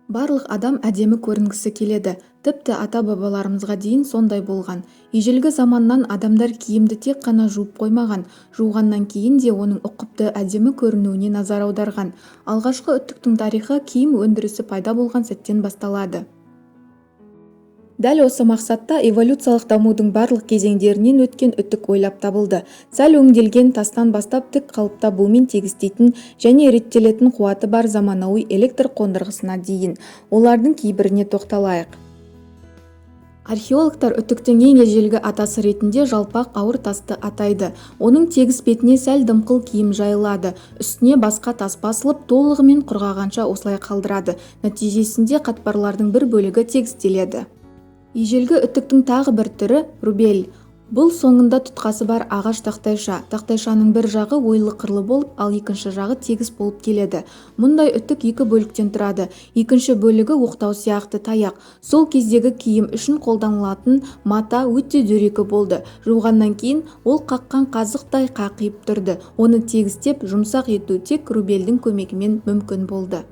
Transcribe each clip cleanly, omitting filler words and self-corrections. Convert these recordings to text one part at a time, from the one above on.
Барлық адам әдемі көрінгісі келеді. Тіпті ата-бабаларымызға дейін сондай болған. Ежелгі заманнан адамдар киімді тек қана жуып қоймаған, жуғаннан кейін де оның ұқыпты, әдемі көрінуіне назар аударған. Алғашқы үтіктің тарихы киім өндірісі пайда болған сәттен басталады. Дәл осы мақсатта эволюциялық дамудың барлық кезеңдерінен өткен үтік ойлап табылды. Сәл өңделген тастан бастап тік қалыпта бумен тегістейтін және реттелетін қуаты бар заманауи электр қондырғысына дейін. Олардың кейбіріне тоқталайық. Археологтар үтіктің ең ежелгі атасы ретінде жалпақ ауыр тасты атайды. Оның тегіс бетіне сәл дымқыл киім жайылады. Үстіне басқа тас басылып, толығымен құрғағанша осылай қалдырады. Нәтижесінде қатпарлардың бір бөлігі тегістеледі. Ежелгі үтіктің тағы бір түрі – рубель. Бұл соңында тұтқасы бар ағаш тақтайша. Тақтайшаның бір жағы ойлы-қырлы болып, ал екінші жағы тегіс болып келеді. Мұндай үтік екі бөліктен тұрады. Екінші бөлігі оқтау сияқты таяқ. Сол кездегі киім үшін қолданылатын мата өте дөрекі болды. Жуғаннан кейін ол қаққан қазықтай қақиып тұрды. Оны тегістеп, жұмсақ ету тек рубельдің көмегімен мүмкін болды.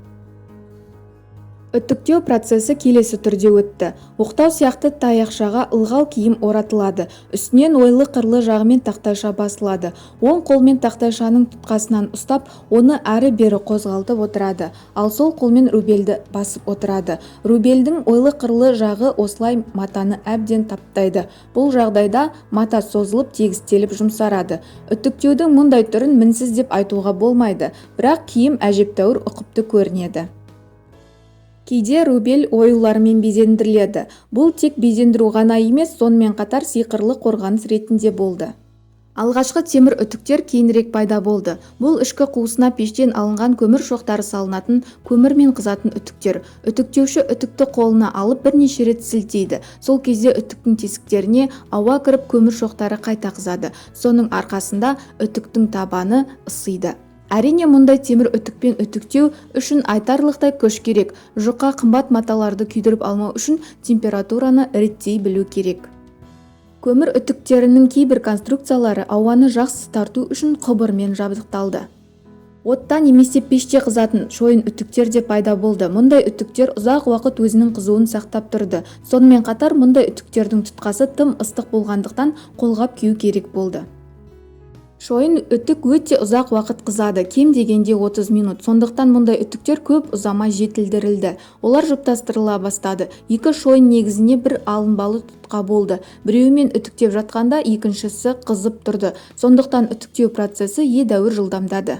Үтіктеу процесі келесі түрде өтті. Оқтау сияқты таяқшаға ылғал киім оратылады. Үстінен ойлы-қырлы жағымен тақтайша басылады. Оң қолмен тақтайшаның тұтқасынан ұстап, оны әрі-бері қозғалтып отырады. Ал сол қолмен рубельді басып отырады. Рубельдің ойлы-қырлы жағы осылай матаны әбден таптайды. Бұл жағдайда мата созылып, тегістеліп жұмсарады. Үтіктеудің мұндай түрін мінсіз деп айтуға болмайды, бірақ киім әжептәуір ұқыпты көрінеді. Кейде рубель оюлармен безендіріледі. Бұл тек безендіру ғана емес, сонымен қатар сиқырлы қорғаныс ретінде болды. Алғашқы темір үтіктер кейінірек пайда болды. Бұл ішкі қуысына пештен алынған көмір шоқтары салынатын көмірмен қызатын үтіктер. Үтіктеуші үтікті қолына алып бірнеше рет сілтейді. Сол кезде үтіктің тесіктеріне ауа кіріп, көмір шоқтары қайта қызады. Соның арқасында үтіктің табаны ысиды. Әрине, мұндай темір үтікпен үтіктеу үшін айтарлықтай күш керек. Жұқа, қымбат маталарды күйдіріп алмау үшін температураны реттей білу керек. Көмір үтіктерінің кейбір конструкциялары ауаны жақсы тарту үшін құбырмен жабдықталды. Отта немесе пеште қызатын шойын үтіктер де пайда болды. Мұндай үтіктер ұзақ уақыт өзінің қызуын сақтап тұрды. Сонымен қатар мұндай үтіктердің тұтқасы тым ыстық болғандықтан, қолғап кию керек болды. Шойын үтік өте ұзақ уақыт қызады, кем дегенде 30 минут. Сондықтан мұндай үтіктер көп ұзамай жетілдірілді. Олар жұптастырыла бастады. Екі шойын негізіне бір алынбалы тұтқа болды. Біреуімен үтіктеп жатқанда екіншісі қызып тұрды. Сондықтан үтіктеу процесі едәуір жылдамдады.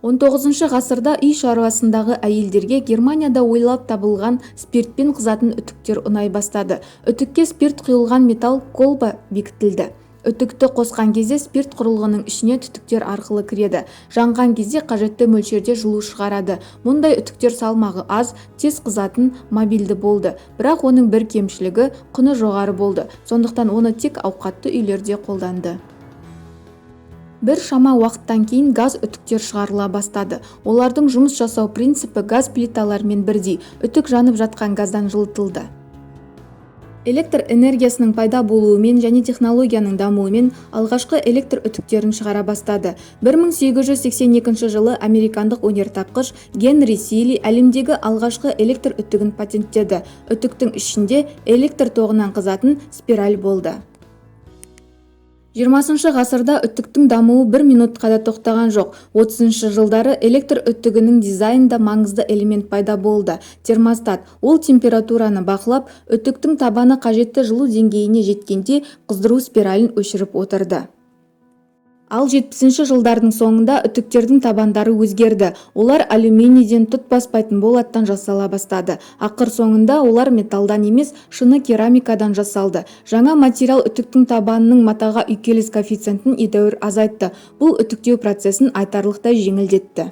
19 ғасырда үй шаруасындағы әйелдерге Германияда ойлап табылған спиртпен қызатын үтіктер ұнай бастады. Үтікке спирт құйылған металл колба бекітілді. Үтікті қосқан кезде спирт құрылғының ішіне түтіктер арқылы кіреді. Жанған кезде қажетті мөлшерде жылу шығарады. Мұндай үтіктер салмағы аз, тез қызатын, мобильді болды. Бірақ оның бір кемшілігі – құны жоғары болды. Сондықтан оны тек ауқатты үйлерде қолданды. Бір шама уақыттан кейін газ үтіктер шығарыла бастады. Олардың жұмыс жасау принципі газ плиталарымен бірдей. Үтік жанып жатқан газдан жылытылды. Электр энергиясының пайда болуымен және технологияның дамуымен алғашқы электр үтіктерін шығара бастады. 1882 жылы американдық өнертапқыш Генри Сили әлемдегі алғашқы электр үтігін патенттеді. Үтіктің ішінде электр тоғынан қызатын спираль болды. 20 ғасырда үтіктің дамуы бір минутқа да тоқтаған жоқ. 30 жылдары электр үтігінің дизайнында маңызды элемент пайда болды – термостат. Ол температураны бақылап, үтіктің табаны қажетті жылу деңгейіне жеткенде қыздыру спиралін өшіріп отырды. Ал 70 жылдардың соңында үтіктердің табандары өзгерді. Олар алюминийден, тұт баспайтын болаттан жасала бастады. Ақыр соңында олар металдан емес, шыны керамикадан жасалды. Жаңа материал үтіктің табанының матаға үйкеліс коэффициентін едәуір азайтты. Бұл үтіктеу процесін айтарлықтай жеңілдетті.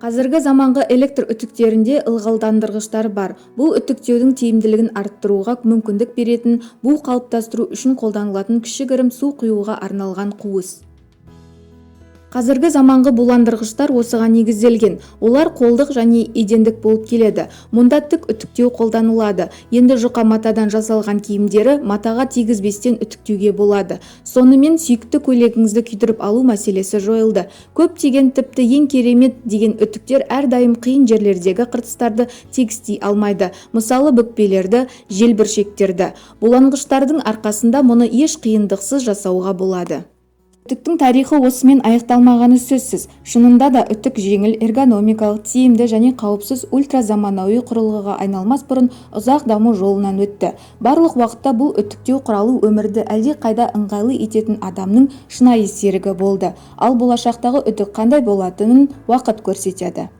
Қазіргі заманғы электр үтіктерінде ылғалдандырғыштар бар. Бұл үтіктеудің тиімділігін арттыруға мүмкіндік беретін бу қалыптастыру үшін қолданылатын кішігірім су құюға арналған қуыс. Қазіргі заманғы буландырғыштар осыған негізделген. Олар қолдық және едендік болып келеді. Мұнда тік үтіктеу қолданылады. Енді жұқа матадан жасалған киімдері матаға тигізбестен үтіктеуге болады. Сонымен, сүйікті көйлегіңізді күйдіріп алу мәселесі жойылды. Көптеген, тіпті ең керемет деген үтіктер әрдайым қиын жерлердегі қыртыстарды тегістей алмайды. Мысалы, бүкпелерді, желбіршектерді. Буланғыштардың арқасында мұны еш қиындықсыз жасауға болады. Үтіктің тарихы осымен аяқталмағаны сөзсіз. Шынында да, үтік жеңіл, эргономикалық, тиімді және қауіпсіз ультразаманауи құрылғыға айналмас бұрын ұзақ даму жолынан өтті. Барлық уақытта бұл үтіктеу құралы өмірді әлдеқайда ыңғайлы ететін адамның шынайы серігі болды. Ал болашақтағы үтік қандай болатынын уақыт көрсетеді.